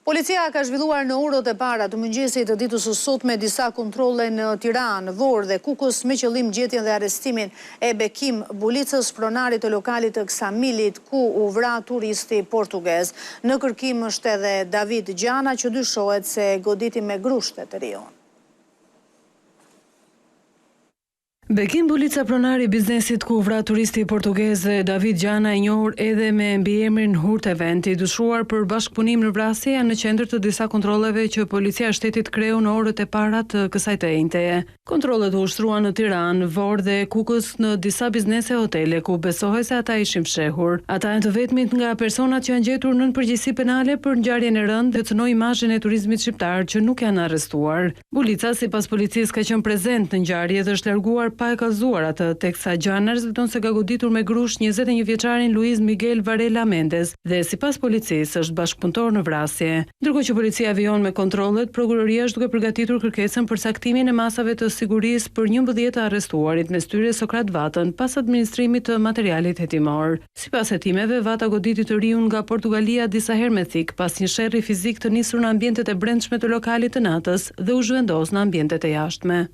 Policia ka zhvilluar në orët e para të mëngjesit të ditës së sotme disa kontrolle në Tiranë, Vorë dhe Kukës me qëllim gjetjen dhe arrestimin e Bekim Bulicës, pronarit të lokalit të Ksamilit, ku u vra turisti portugez. Në kërkim është edhe David Gjana që dyshohet se goditi me grushte të riun. Bekim Bulica pronari i biznesit ku u vra turisti portugez dhe David Gjana i njohur edhe me mbiemrin Hurtevent i dyshuar për bashkëpunim në vrasje janë në qendër të disa kontrolleve që Policia e Shtetit kreu në orët e para të kësaj të enjteje. Kontrollet u ushtruan në Tiranë, Vorë dhe Kukës në disa biznese e hotele ku besohej se ata ishin fshehur. Ata janë të vetmit nga personat që janë gjetur nën përgjegjësi penale për ngjarjen e rëndë që cënoi imazhin e turizmit shqiptar që nuk janë arrestuar. Bulica, sipas policisë, ka qenë prezent në ngjarje dhe është larguar pa e kallëzuar atë, teksa Gjana rezulton se ka goditur me grusht 21 vjeçarin Luiz Miguel Varela Mendez dhe sipas policisë është bashkëpunëtor në vrasje. Ndërkohë që policia vijon me kontrollet, prokuroria është duke përgatitur kërkesën për caktimin e masave të sigurisë për 11 të arrestuarit, mes tyre Sokrat Vatën, pas administrimit të materialit hetimor. Sipas hetimeve, Vata goditi të riun nga Portugalia disa herë me thikë, pas një sherri fizik të nisur në ambientet e brendshme të lokalit të natës dhe u zhvendos në ambientet e jashtme.